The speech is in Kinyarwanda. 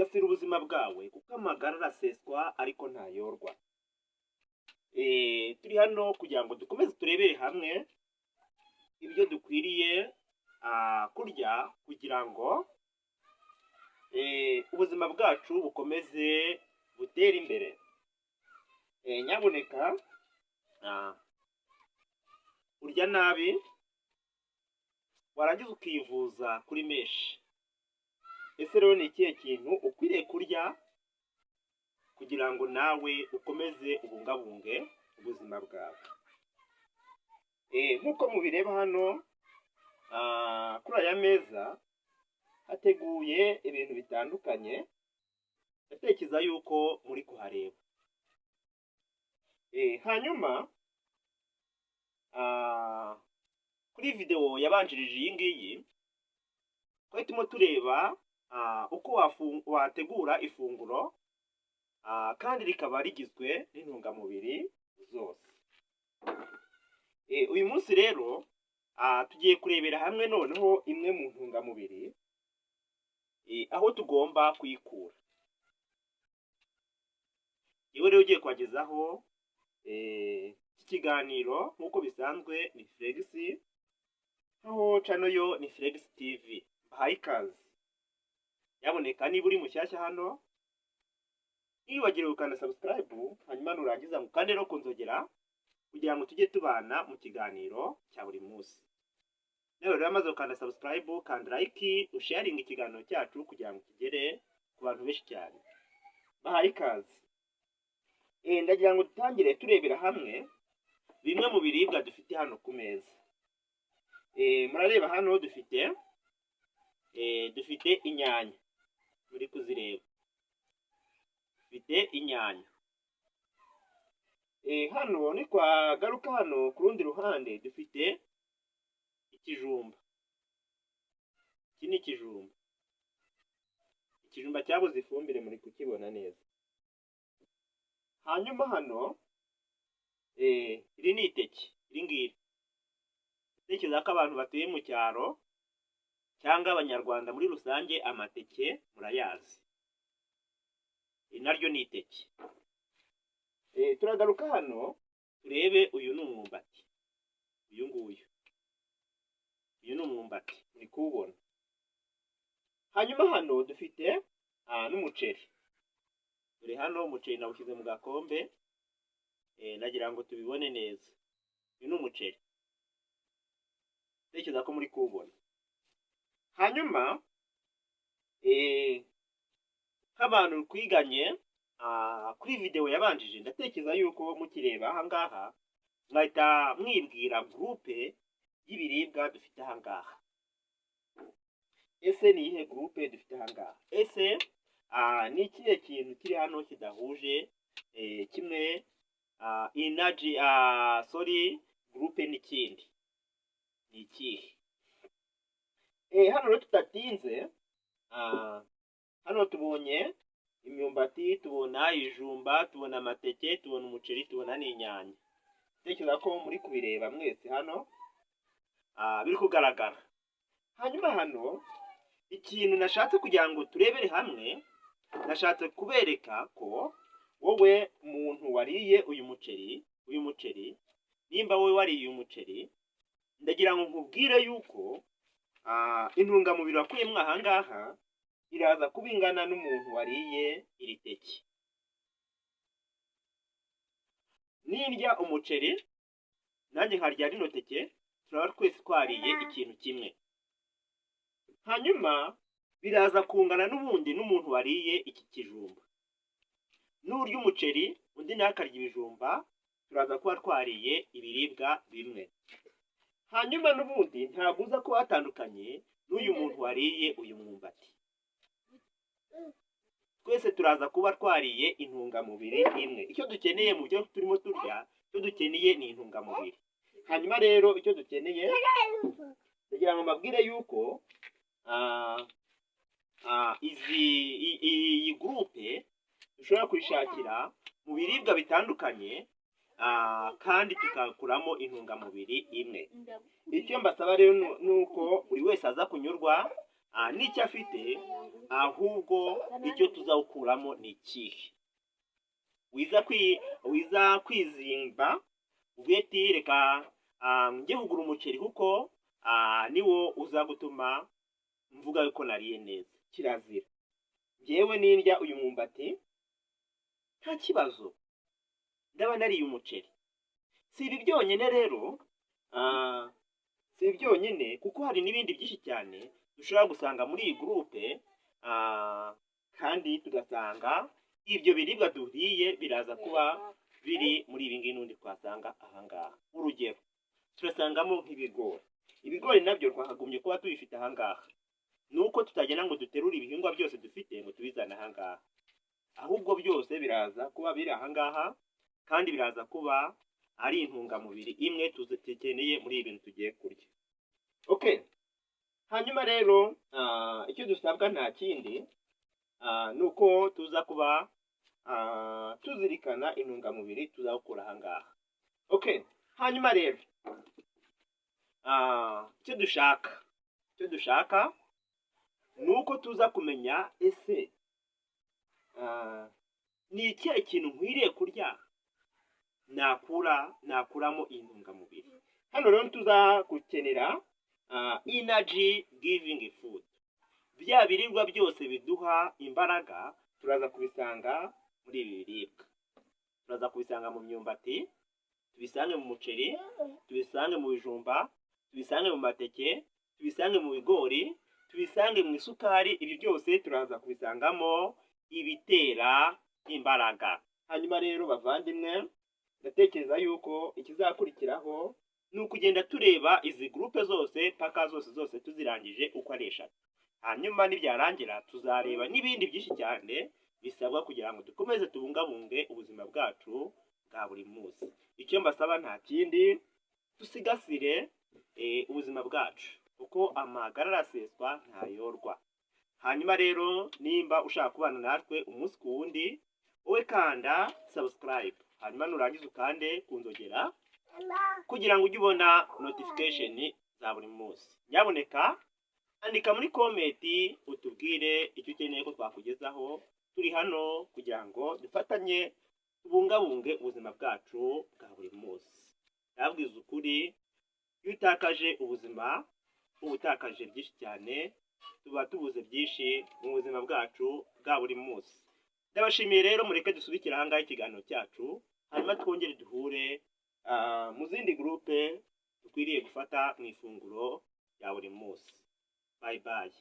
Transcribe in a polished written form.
Sigasira ubuzima bwawe kuko amagara araseswa ariko ntayorwa. Turi hano kugira ngo dukomeze turebere hamwe ibyo dukwiriye kurya kugira ngo ubuzima bwacu bukomeze butere imbere. Nyabuneka urya nabi warangiza ukivuza kuri menshi. Ese rero ni ikihe kintu ukwiriye kurya kugira ngo nawe ukomeze ubungabunge ubuzima bwawe? Nk'uko mubireba hano kuri aya meza hateguye ibintu bitandukanye, ndatekereza yuko muri kuhareba. Hanyuma kuri videwo yabanjirije iyi ngiyi twari turimo tureba uko wategura ifunguro kandi rikaba rigizwe n'intungamubiri zose. Uyu munsi rero tugiye kurebera hamwe noneho imwe mu ntungamubiri aho tugomba kuyikura. Yewe rero ugiye kubagezaho iki kiganiro nk'uko bisanzwe ni Felix, aho channel yo ni Felix TV. Mbahaye ikaze. Nyabuneka niba uri mushyashya hano, ntiwibagirwe gukanda subscribe, hanyuma nurangiza ngo ukande no kunzogera kugira ngo tujye tubana mu kiganiro cya buri munsi. Nawe rero amaze gukanda subscribe, kanda like, usharinga ikiganiro cyacu kugira ngo kigere ku bantu benshi cyane. Bahaye ikaze. Ndagira ngo dutangire turebera hamwe bimwe mu biribwa dufite hano ku meza. Murareba hano dufite inyanya, muri kuzireba, dufite inyanya. Hano nitwagaruka hano ku rundi ruhande dufite ikijumba. Iki ni ikijumba, ikijumba cyabuze ifumbire, muri kukibona neza. Hanyuma hano iri ni iteke, iri ngiri ntekereza ko abantu batuye mu cyaro cyangwa Abanyarwanda muri rusange amateke murayazi. Iri naryo ni iteke. Turagaruka hano turebe, uyu ni umwumbati, uyu nguyu, uyu ni umwumbati, muri kuwubona. Hanyuma hano dufite n'umuceri. Dore hano umuceri nawushyize mu gakombe, nagira ngo tubibone neza. Uyu ni umuceri, ntekereza ko muri kuwubona. Hanyuma nk'abantu twiganye kuri videwo yabanjije, ndatekereza yuko mukireba aha ngaha mwahita mwibwira groupe y'ibiribwa dufite aha ngaha. Ese ni iyihe groupe dufite aha ngaha? Ese ni ikihe kintu kiri hano kidahuje kimwe energy, sorry, groupe n'ikindi ni ikihe? Hano rero tudatinze, hano tubonye imyumbati, tubona ibijumba, tubona amateke, tubona umuceri, tubona n'inyanya. Ntekereza ko muri kubireba mwese hano biri kugaragara. Hanyuma hano ikintu nashatse kugira ngo turebere hamwe, nashatse kubereka ko wowe muntu wariye uyu muceri, uyu muceri, nimba wowe wariye uyu muceri, ndagira ngo nkubwire yuko intungamubiri wakuyemo aha ngaha iraza kuba ingana n'umuntu wariye iri teke. Nindya umuceri nanjye nkarya rino teke, turaba twese twariye ikintu kimwe. Hanyuma biraza kungana n'ubundi n'umuntu wariye iki kijumba. N'urya umuceri undi nawe akarya ibijumba, turaza kuba twariye ibiribwa bimwe. Hanyuma n'ubundi ntabwo uza kuba watandukanye n'uyu muntu wariye uyu mwumbati. Twese turaza kuba twariye intungamubiri imwe. Icyo dukeneye mu byo turimo turya, icyo dukeneye ni intungamubiri. Hanyuma rero icyo dukeneye, kugira ngo mbabwire yuko izi iyi groupe dushobora kuyishakira mu biribwa bitandukanye kandi tugakuramo intungamubiri imwe. Icyo mbasaba rero ni uko buri wese aza kunyurwa. n'icyo afite, ahubwo icyo tuzawukuramo ni ikihe? Wiza kwizimba uvuge ati: "Reka njye kugura umuceri kuko niwo uza gutuma mvuga yuko nariye neza." Kirazira. Njyewe nindya uyu mwumbati nta kibazo, ndaba nariye umuceri. Si ibi byonyine rero, si ibi byonyine, kuko hari n'ibindi byinshi cyane dushobora gusanga muri iyi groupe, kandi tugasanga ibyo biribwa duriye biraza kuba biri muri ibi ngibi n'ubundi twasanga ahangaha. Urugero, turasangamo nk'ibigori. Ibigori nabyo twakagombye kuba tubifite ahangaha, ni uko tutagenda ngo duterure ibihingwa byose dufite ngo tubizane ahangaha, ahubwo byose biraza kuba biri ahangaha, kandi biraza kuba ari intungamubiri imwe dukeneye muri ibi bintu tugiye kurya. Okay, hanyuma rero icyo dusabwa nta kindi, ni uko tuza kuba tuzirikana intungamubiri tuzakura ahangaha. Okay, hanyuma rero icyo dushaka ni uko tuza kumenya: ese ni ikihe kintu nkwiriye kurya nakuramo intungamubiri? Hano rero tuza gukenera energy giving food. Bya biribwa byose biduha imbaraga turaza kubisanga muri ibi biribwa. Turaza kubisanga mu myumbati, tubisange mu muceri, tubisange mu bijumba, tubisange mu mateke, tubisange mu bigori, tubisange mu isukari. Ibyo byose turaza kubisangamo ibitera imbaraga. Hanyuma rero bavandimwe, ndatekereza yuko ikizakurikiraho ni ukugenda tureba izi groupe zose paka zose zose tuzirangije uko ari eshatu. Hanyuma nibyarangira tuzareba n'ibindi byinshi cyane bisabwa kugira ngo dukomeze tubungabunge ubuzima bwacu bwa buri munsi. Icyo mbasaba nta kindi, dusigasire ubuzima bwacu, kuko amagara araseswa ntayorwa. Hanyuma rero nimba ushaka kubana natwe umunsi ku wundi, wowe kanda subscribe, hanyuma nurangiza ukande ku nzogera kugira ngo ujye ubona notification za buri munsi. Nyaboneka andika muri comment utubwire icyo ukeneye ko twakugezaho. Turi hano kugira ngo dufatanye tubungabunge ubuzima bwacu bwa buri munsi. Ndababwiza ukuri, iyo utakaje ubuzima uba utakaje byinshi cyane, tuba tubuze byinshi mu buzima bwacu bwa buri munsi. Ndabashimiye rero, mureke dusubikire ahangaha ikiganiro cyacu, hanyuma twongere duhure mu zindi groupe dukwiriye gufata mu ifunguro rya buri munsi. Bye bye.